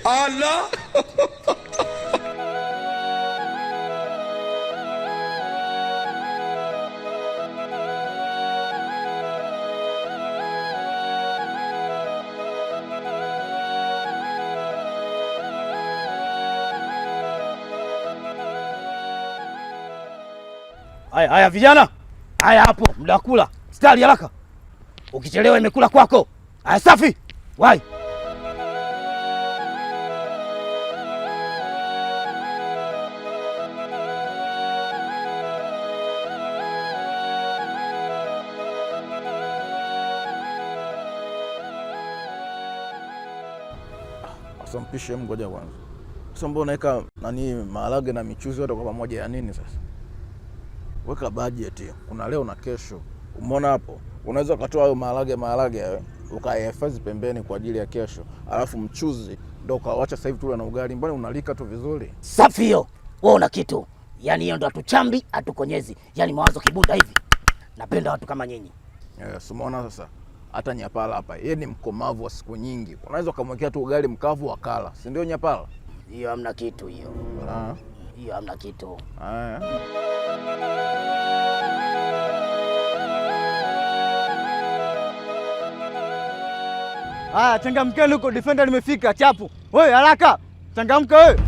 Allah. Haya haya vijana, haya hapo, muda wa kula. Stari haraka, ukichelewa imekula kwako. Haya safi, wai. Sasa mpishe, ngoja kwanza. Sasa mbona unaweka nani maharage na michuzi yote kwa pamoja ya nini sasa? Weka bajeti, kuna leo na kesho. Umeona hapo? Unaweza ukatoa hayo maharage hayo ukayahifadhi pembeni kwa ajili ya kesho, alafu mchuzi ndo ukawacha sasa hivi tule na ugali. Mbona unalika tu vizuri? Safi hiyo, wewe una kitu. Yaani hiyo ndo atuchambi atukonyezi, yaani mawazo kibunda hivi. Napenda watu kama nyinyi. Yes, umeona sasa hata Nyapala hapa yeye ni mkomavu wa siku nyingi, unaweza ukamwekea tu ugali mkavu akala, si ndio Nyapala? Hiyo hamna kitu hiyo. Ah. Hiyo hamna kitu. Ah. Haya, changamkeni huko, defender limefika chapu. Wewe haraka, changamka wewe.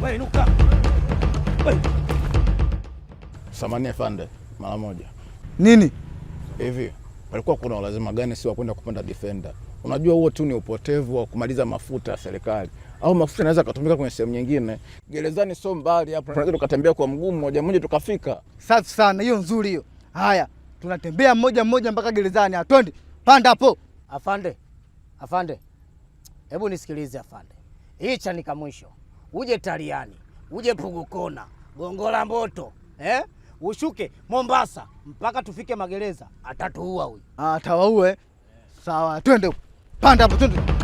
Wewe inuka. Wewe. Samahani afande, mara moja. Nini? Hivi palikuwa kuna ulazima gani si wa kwenda kupanda defender? Unajua huo tu ni upotevu wa kumaliza mafuta ya serikali, au mafuta yanaweza kutumika kwenye sehemu nyingine. Gerezani sio mbali hapo, tunaweza tukatembea kwa mguu mmoja mmoja tukafika. Safi sana, hiyo nzuri hiyo. Haya, tunatembea mmoja mmoja mpaka gerezani. Twende, panda hapo. Afande, afande, hebu nisikilize afande. Hii Chanika mwisho, uje Taliani, uje Pugukona, Gongola Mboto, eh? Ushuke Mombasa mpaka tufike magereza, atatuua huyu. Ah, tawaue. Sawa, twende. Panda hapo, twende.